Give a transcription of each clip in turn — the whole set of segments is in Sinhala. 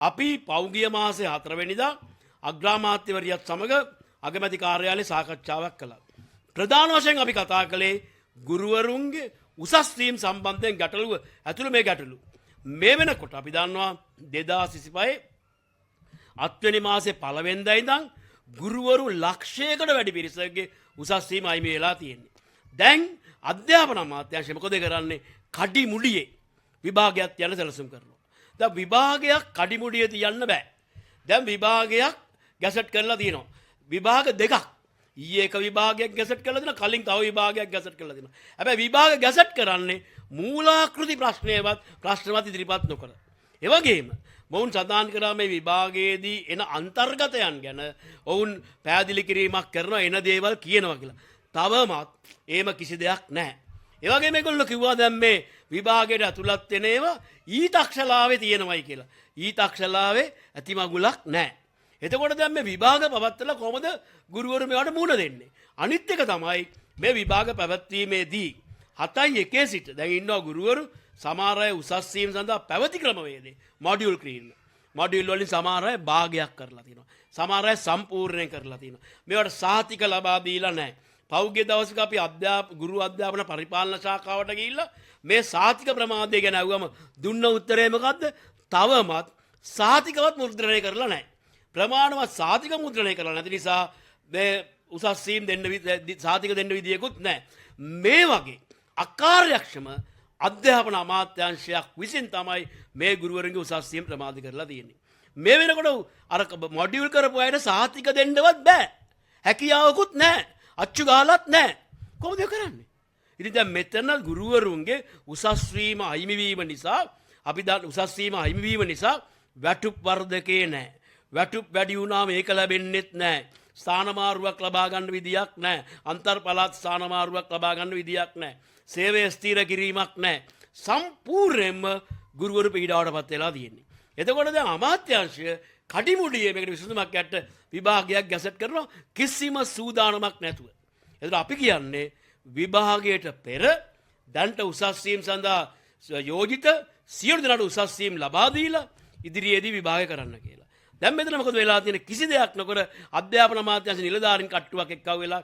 අපි පෞගිය මාසේ 4 වෙනිදා අග්‍රාමාත්‍යවරියත් සමග අගමැති කාර්යාලයේ සාකච්ඡාවක් කළා. ප්‍රධාන වශයෙන් අපි කතා කළේ ගුරුවරුන්ගේ උසස් වීම සම්බන්ධයෙන් ගැටලුව ඇතුළු මේ ගැටලු. මේ වෙනකොට අපි දන්නවා 2025 අත්වෙනි මාසේ පළවෙනිදා ඉඳන් ගුරුවරු ලක්ෂයකට වැඩි පිරිසකගේ උසස් වීම අහිමි වෙලා තියෙන්නේ. දැන් අධ්‍යාපන අමාත්‍යාංශය මොකද කරන්නේ? කඩිමුඩියේ විභාගයක් තියන්න සැලසුම් කරනවා. දැන් විභාගයක් කඩිමුඩියේ තියන්න බෑ. දැන් විභාගයක් ගැසට් කරලා තියෙනවා. විභාග දෙකක්. ඊයේ එක විභාගයක් ගැසට් කරලා දෙනවා, කලින් තව විභාගයක් ගැසට් කරලා දෙනවා. හැබැයි විභාග ගැසට් කරන්නේ මූලාකෘති ප්‍රශ්නවත් ඉදිරිපත් නොකර. ඒ වගේම මොවුන් සඳහන් කරා මේ විභාගයේදී එන අන්තර්ගතයන් ගැන ඔවුන් පැහැදිලි කිරීමක් කරනවා, එන දේවල් කියනවා කියලා. තවමත් එහෙම කිසි දෙයක් නැහැ. ඒ වගේම මේගොල්ලෝ කිව්වා දැන් මේ විභාගයට ඇතුළත් වෙන ඒවා ඊතක්ෂලාවේ තියෙනවයි කියලා. ඊතක්ෂලාවේ ඇති මගුලක් නැහැ. එතකොට දැන් මේ විභාග පවත්වලා කොහොමද ගුරුවරු මේවට මුහුණ දෙන්නේ? අනිත් එක තමයි මේ විභාග පැවැත්වීමේදී 7යි 1 සිට දැන් ඉන්නවා ගුරුවරු සමහර අය උසස් වීම සඳහා පැවති ක්‍රමවේදේ මොඩියුල් කිරීම. මොඩියුල් වලින් සමහර අය භාගයක් කරලා තියෙනවා. සමහර අය සම්පූර්ණයෙන් කරලා තියෙනවා. මේවට සහතික ලබා දීලා නැහැ. පෞද්ගලික දවසක අපි ගුරු අධ්‍යාපන පරිපාලන ශාඛාවට ගිහිල්ලා මේ සහතික ප්‍රමාදය ගැන ඇහුවම දුන්න උත්තරේ මොකද්ද? තවමත් සහතිකවත් මුද්‍රණය කරලා නැහැ. ප්‍රමාණවත් සහතික මුද්‍රණය කරලා නැති නිසා මේ උසස් වීම දෙන්න සහතික දෙන්න විදියකුත් නැහැ. මේ වගේ අකාර්යක්ෂම අධ්‍යාපන අමාත්‍යාංශයක් විසින් තමයි මේ ගුරුවරුන්ගේ උසස් වීම ප්‍රමාද කරලා තියෙන්නේ. මේ වෙනකොට අර මොඩියුල් කරපු අයට සහතික දෙන්නවත් බෑ. හැකියාවකුත් නැහැ. අච්චු ගාලත් නැහැ. කොහොමද කරන්නේ? ඉතින් දැන් මෙතන ගුරුවරුන්ගේ උසස් වීම අහිමි වීම නිසා අපි දැන් උසස් වීම අහිමි වීම නිසා වැටුප් වර්ධකේ නැහැ. වැටුප් වැඩි වුණාම ඒක ලැබෙන්නෙත් නැහැ. ස්ථාන මාරුවක් ලබා ගන්න විදියක් නැහැ. අන්තර් පළාත් ස්ථාන මාරුවක් ලබා ගන්න විදියක් නැහැ. සේවය ස්ථිර කිරීමක් නැහැ. සම්පූර්ණයෙන්ම ගුරුවරු පීඩාවට පත් වෙලා තියෙන්නේ. එතකොට දැන් අමාත්‍යාංශය කඩිමුඩියේ මේකට විසඳුමක් යට විභාගයක් ගැසට් කරනවා කිසිම සූදානමක් නැතුව. එතකොට අපි කියන්නේ විභාගයට පෙර දැන්ට උසස් වීම සඳහා යෝජිත සියලු දෙනාට උසස් වීම ලබා දීලා ඉදිරියේදී විභාගය කරන්න කියලා. දැන් මෙතන මොකද වෙලා තියෙන්නේ? කිසි දෙයක් නොකර අධ්‍යාපන අමාත්‍යාංශ නිලධාරීන් කට්ටුවක් එක්කව වෙලා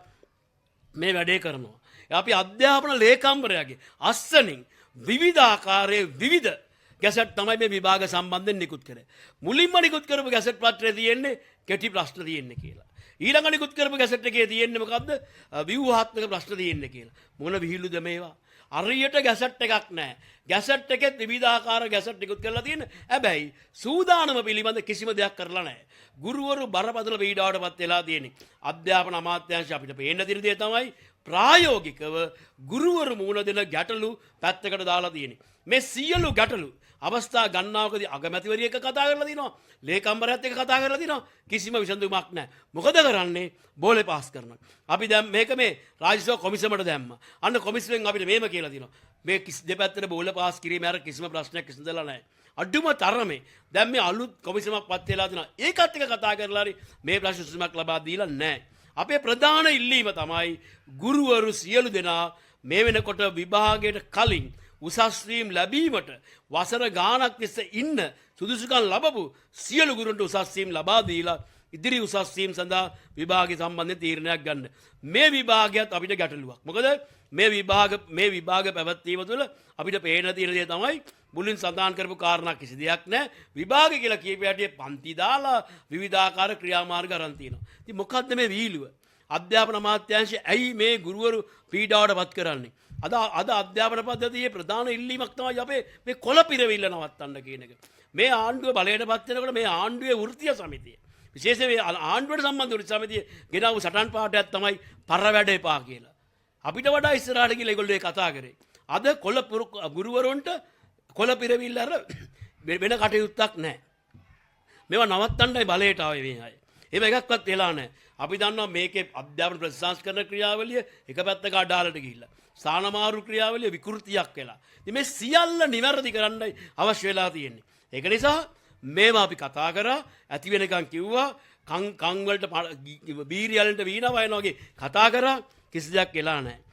මේ වැඩේ කරනවා. අපි අධ්‍යාපන ලේකම්වරයාගේ අස්සනින් විවිධ ආකාරයේ විවිධ ගැසට් තමයි මේ විභාග සම්බන්ධයෙන් නිකුත් කරේ. මුලින්ම නිකුත් කරපු ගැසට් පත්‍රයේ තියෙන්නේ කෙටි ප්‍රශ්න තියෙන්නේ කියලා. ඊළඟ නිකුත් කරපු ගැසට් එකේ තියෙන්නේ මොකද්ද? ව්‍යුහාත්මක ප්‍රශ්න තියෙන්නේ කියලා. මොන විහිළුද මේවා? හරියට ගැසට් එකක් නෑ. ගැසට් එකෙත් විවිධාකාර ගැසට් නිකුත් කරලා තියෙන. හැබැයි සූදානම පිළිබඳ කිසිම දෙයක් කරලා නෑ. ගුරුවරු බරපතල පීඩාවට පත් වෙලා තියෙන්නේ. අධ්‍යාපන අමාත්‍යාංශ අපිට පේන්න තියෙන දේ තමයි ප්‍රායෝගිකව ගුරුවරු මුහුණ දෙන ගැටලු පැත්තකට දාලා තියෙන්නේ. මේ සියලු ගැටලු අවස්ථා ගණනාවකදී අගමැතිවරිය එක්ක කතා කරලා තිනවා. ලේකම්වරයාත් එක්ක කතා කරලා තිනවා. කිසිම විසඳුමක් නැහැ. මොකද කරන්නේ? බෝලේ පාස් කරනවා. අපි දැන් මේක මේ රාජ්‍ය කොමිසමට දැම්මා. අන්න කොමිසමෙන් අපිට මේම කියලා තිනවා. මේ දෙපැත්තට බෝල පාස් කිරීම අර කිසිම ප්‍රශ්නයක් විසඳලා නැහැ. අඩුම තරමේ දැන් මේ අලුත් කොමිසමක් පත් වෙලා තිනවා. ඒකත් එක්ක කතා කරලා හරි මේ ප්‍රශ්න විසඳුමක් ලබා දීලා නැහැ. අපේ ප්‍රධාන ඉල්ලීම තමයි ගුරුවරු සියලු දෙනා මේ වෙනකොට විභාගයට කලින් උසස් වීම් ලැබීමට වසර ගාණක් තිස්සේ ඉන්න සුදුසුකම් ලැබපු සියලු ගුරුන්ට උසස් වීම් ලබා දීලා ඉදිරි උසස් වීම් සඳහා විභාගය සම්බන්ධයෙන් තීරණයක් ගන්න. මේ විභාගයත් අපිට ගැටලුවක්. මොකද මේ විභාග පැවැත්වීම තුළ අපිට පේන තියෙන දේ තමයි මුලින් සඳහන් කරපු කාරණා කිසි දෙයක් නෑ. විභාග කියලා කියපු හැටියේ පන්ති දාලා විවිධාකාර ක්‍රියාමාර්ග අරන් තියෙනවා. ඉතින් මොකද්ද මේ විහිළුව? අධ්‍යාපන අමාත්‍යාංශය ඇයි මේ ගුරුවරු පීඩාවට පත් කරන්නේ? අද අධ්‍යාපන පද්ධතියේ ප්‍රධාන ඉල්ලීමක් තමයි අපේ මේ කොළ පිරවිල්ල නවත්තන්න කියන එක. මේ ආණ්ඩුව බලයට පත් වෙනකොට මේ ආණ්ඩුවේ වෘත්තීය සමිතිය විශේෂයෙන් මේ ආණ්ඩුවට සම්බන්ධ වෘත්තීය සමිතිය ගෙනාවු සටන් පාඨයක් තමයි පර වැඩ එපා කියලා. අපිට වඩා ඉස්සරහට ගිහලා ඒගොල්ලෝ ඒ කතා කරේ. අද කොළ ගුරුවරුන්ට කොළ පිරවිල්ල අර වෙන කටයුත්තක් නැහැ. මේවා නවත්තන්නයි බලයට ආවේ මේ අය. එහෙම එකක්වත් වෙලා නැහැ. අපි දන්නවා මේකේ අධ්‍යාපන ප්‍රතිසංස්කරණ ක්‍රියාවලිය එක පැත්තක අඩාලට ගිහිල්ලා. ස්ථානමාරු ක්‍රියාවලිය විකෘතියක් වෙලා. ඉතින් මේ සියල්ල නිවැරදි කරන්නයි අවශ්‍ය වෙලා තියෙන්නේ. ඒක නිසා මේවා අපි කතා කරා, ඇති වෙනකන් කිව්වා, කන් වලට බීරියලන්ට වීණා වයනවා වගේ කතා කරා, කිසි දෙයක් වෙලා නැහැ.